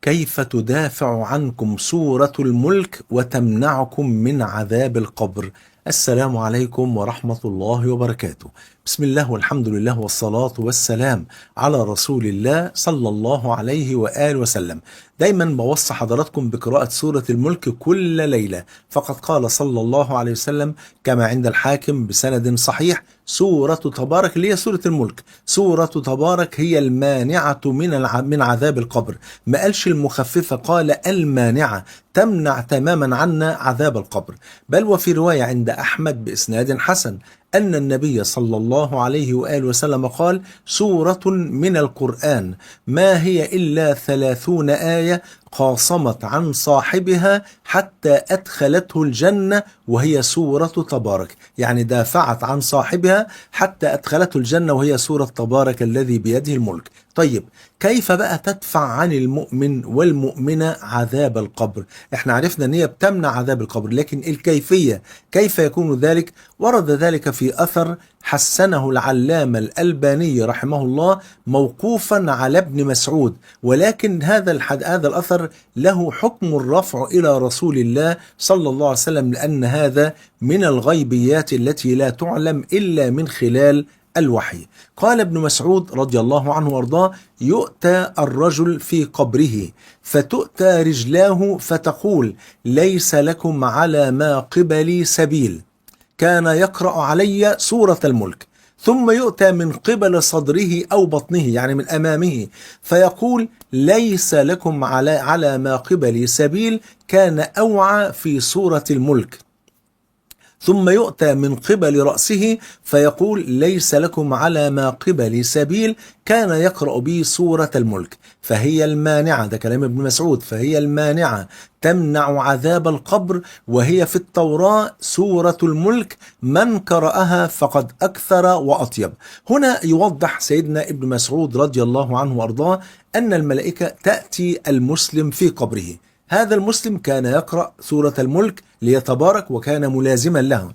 كيف تدافع عنكم سورة الملك وتمنعكم من عذاب القبر؟ السلام عليكم ورحمة الله وبركاته. بسم الله والحمد لله والصلاة والسلام على رسول الله صلى الله عليه وآله وسلم. دايما بوصي حضراتكم بقراءة سورة الملك كل ليلة، فقد قال صلى الله عليه وسلم كما عند الحاكم بسند صحيح: سورة تبارك، اللي هي سورة الملك، سورة تبارك هي المانعة من عذاب القبر. ما قالش المخففة، قال المانعة، تمنع تماما عنا عذاب القبر. بل وفي رواية عند أحمد بإسناد حسن أن النبي صلى الله عليه وآله وسلم قال: سورة من القرآن ما هي إلا 30 آية قاصمت عن صاحبها حتى أدخلته الجنة، وهي سورة تبارك. يعني دافعت عن صاحبها حتى أدخلته الجنة، وهي سورة تبارك الذي بيده الملك. طيب كيف بقى تدفع عن المؤمن والمؤمنة عذاب القبر؟ احنا عرفنا ان هي بتمنع عذاب القبر، لكن الكيفية كيف يكون ذلك؟ ورد ذلك في أثر حسنه العلامة الألباني رحمه الله موقوفا على ابن مسعود، ولكن هذا الأثر له حكم الرفع إلى رسول الله صلى الله عليه وسلم، لأن هذا من الغيبيات التي لا تعلم إلا من خلال الوحي. قال ابن مسعود رضي الله عنه وارضاه: يؤتى الرجل في قبره فتؤتى رجلاه فتقول: ليس لكم على ما قبلي سبيل، كان يقرأ علي سورة الملك. ثم يؤتى من قبل صدره أو بطنه، يعني من أمامه، فيقول: ليس لكم على ما قبلي سبيل، كان أوعى في سورة الملك. ثم يؤتى من قبل رأسه فيقول: ليس لكم على ما قبلي سبيل، كان يقرأ به سورة الملك. فهي المانعة، ده كلام ابن مسعود، فهي المانعة تمنع عذاب القبر، وهي في التوراة سورة الملك، من قرأها فقد أكثر وأطيب. هنا يوضح سيدنا ابن مسعود رضي الله عنه وأرضاه أن الملائكة تأتي المسلم في قبره. هذا المسلم كان يقرأ سورة الملك ليتبارك وكان ملازما له،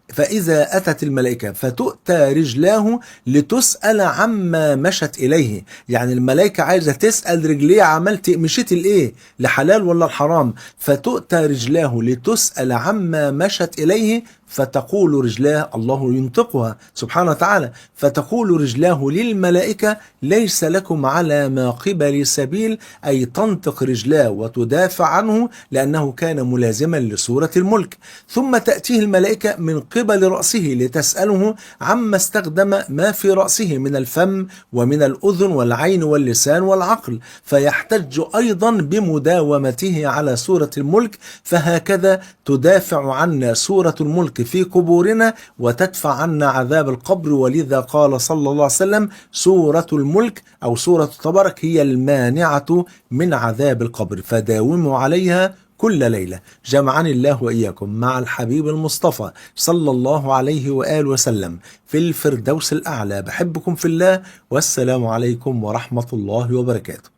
فإذا أتت الملائكة فتؤتى رجلاه لتسأل عما مشت إليه. يعني الملائكة عايزة تسأل رجليه عملت مشيت لإيه، لحلال ولا الحرام؟ فتؤتى رجلاه لتسأل عما مشت إليه، فتقول رجلاه، الله ينطقها سبحانه وتعالى، فتقول رجلاه للملائكة: ليس لكم على ما قبل سبيل، أي تنطق رجلاه وتدافع عنه لأنه كان ملازما لسورة الملك. ثم تأتيه الملائكة من قبل رأسه لتسأله عما استخدم ما في رأسه من الفم ومن الأذن والعين واللسان والعقل، فيحتج أيضا بمداومته على سورة الملك. فهكذا تدافع عنا سورة الملك في قبورنا وتدفع عنا عذاب القبر. ولذا قال صلى الله عليه وسلم: سورة الملك أو سورة تبارك هي المانعة من عذاب القبر، فداوموا عليها كل ليلة. جمعني الله وإياكم مع الحبيب المصطفى صلى الله عليه وآله وسلم في الفردوس الأعلى. بحبكم في الله، والسلام عليكم ورحمة الله وبركاته.